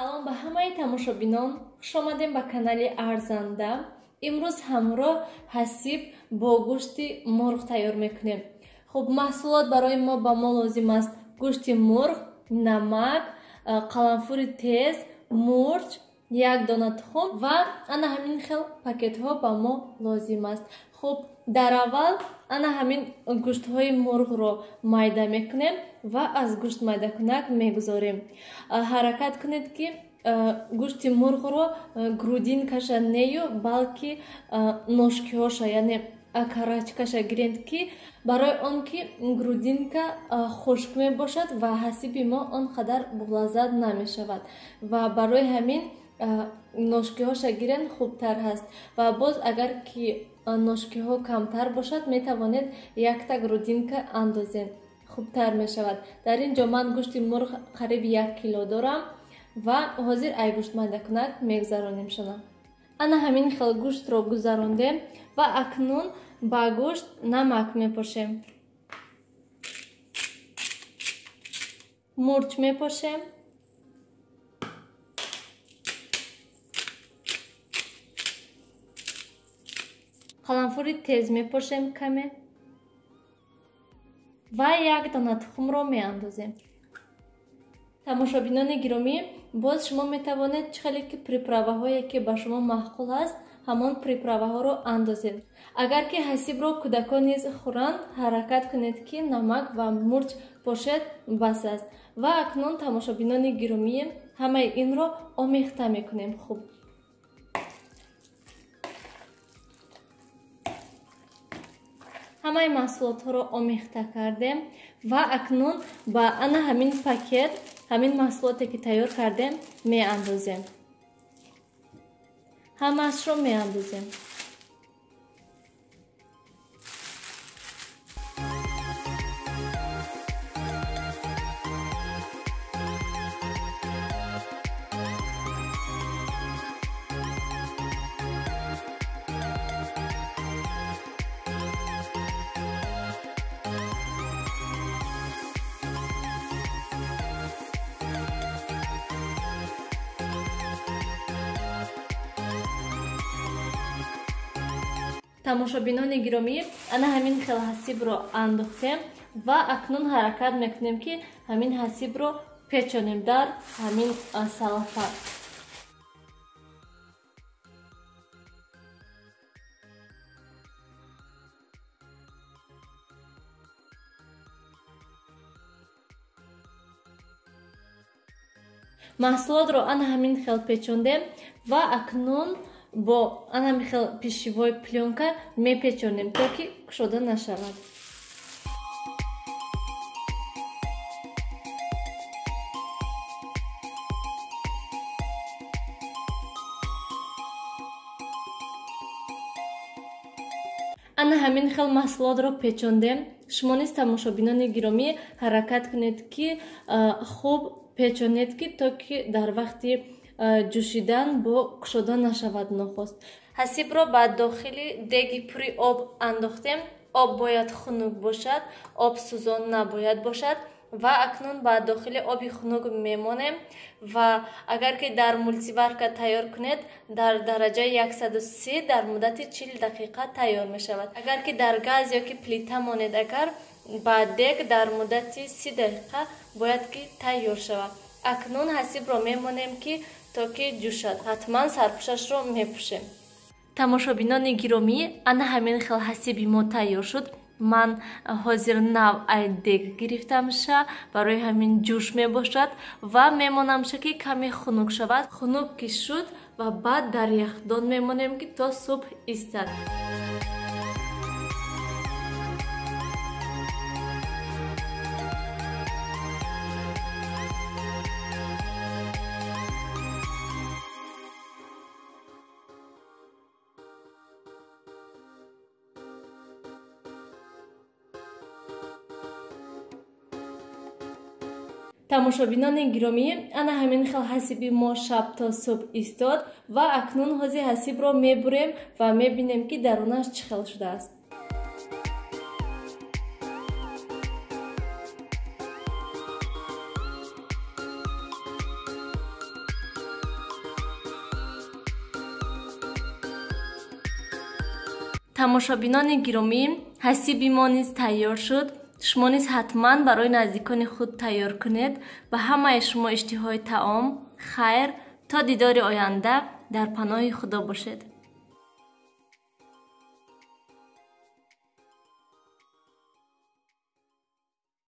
Салом ба ҳамаи тамошобинон, хуш омадем ба канали Арзанда. Имрӯз ҳамроҳ ҳасиб бо гӯшти мурғ тайёр мекунем. Хуб, маҳсулот барои мо ба мо лозим аст гӯшти мурғ, намак, қаламфури тез, мурч, як дона тухм ва ана ҳамин хел пакетҳо ба мо лозим аст. Хуб, дар аввал ана ҳамин гӯштҳои мурғро майда мекунем ва аз гӯшт майдакунак мегузорем. Ҳаракат кунед, ки гӯшти мурғро грудинкаша нею, балки ножкиҳоша, яъне карачкаша гиред, ки барои он ки грудинка хушк мебошад ва ҳасиби мо он қадар болаззат намешавад ва барои ҳамин ножкиҳоша гирен хубтар ҳаст. Ва боз агар ки ножкиҳо камтар бошад, метавонед якта грудинка андозед, хубтар мешавад. Дар ин ҷо ман гӯшти мурғ қариб 1 кило дорам ва ҳозир ай гӯштмайдакунак мегузаронем шона. Ана ҳамин хел гӯштро гузарондем ва акнун ба гӯшт намак мепошем, мурч мепошем, қаламфури тез мепошем каме ва як дона тухмро меандозем. Тамошобинони гиромӣ, боз шумо метавонед чӣ хеле ки приправаҳое ки ба шумо маъқул аст, ҳамон приправаҳоро андозед. Агар ки ҳасибро кӯдакон низ хӯранд, ҳаракат кунед, ки намак ва мурч пошед, бас аст. Ва акнун тамошобинони гиромӣ, ҳамаи инро омехта мекунем. Хуб, ҳамаи маҳсулотҳоро омехта кардем ва акнун ба ана ҳамин пакет ҳамин маҳсулоте ки тайёр кардем меандозем. Ҳамаашро меандозем. Тамошобинони гиромӣ, ана ҳамин хел ҳасибро андохтем ва акнун ҳаракат мекунем, ки ҳамин ҳасибро печонем дар ҳамин салафа. Маҳсулотро ана ҳамин хел печондем ва акнун бо ана ҳамин хел пищевой плёнка мепечонем, то ки кушода нашавад. Ана ҳамин хел маҳсулотро печондем. Шумо низ, тамошобинони гиромӣ, ҳаракат кунед, ки хуб печонед, ки то ки дар вақти ҷӯшидан бо кушода нашавад нохост. Ҳасибро ба дохили деги пури об андохтем. Об бояд хунук бошад, об сӯзон набояд бошад ва акнун ба дохили оби хунук мемонем ва агар ки дар мултиварка тайёр кунед, дар дараҷаи 130 дар муддати 40 дақиқа тайёр мешавад. Агар ки дар газ ё ки плита монед, агар ба дег дар муддати 30 дақиқа бояд ки тайёр шавад. Акнун ҳасибро мемонем, ки то ки ҷӯшад. Ҳатман сарпӯшашро мепӯшем. Тамошобинони гиромӣ, ана ҳамин хел ҳасиби мо тайёр шуд. Ман ҳозир нав ай дег гирифтамша, барои ҳамин ҷӯш мебошад ва мемонамша, ки каме хунук шавад. Хунук ки шуд ва баъд дар яхдон мемонем, ки то субҳ истад. Тамошобинони гиромӣ, ана ҳамин хел ҳасиби мо шаб то субҳ истод ва акнун ҳозир ҳасибро мебурем ва мебинем, ки дарунаш чӣ хел шудааст. Тамошобинони гиромӣ, ҳасиби мо низ тайёр шуд. Шумо низ ҳатман барои наздикони худ тайёр кунед. Ба ҳамаи шумо иштиҳои таом, хайр, то дидори оянда дар паноҳи Худо бошед.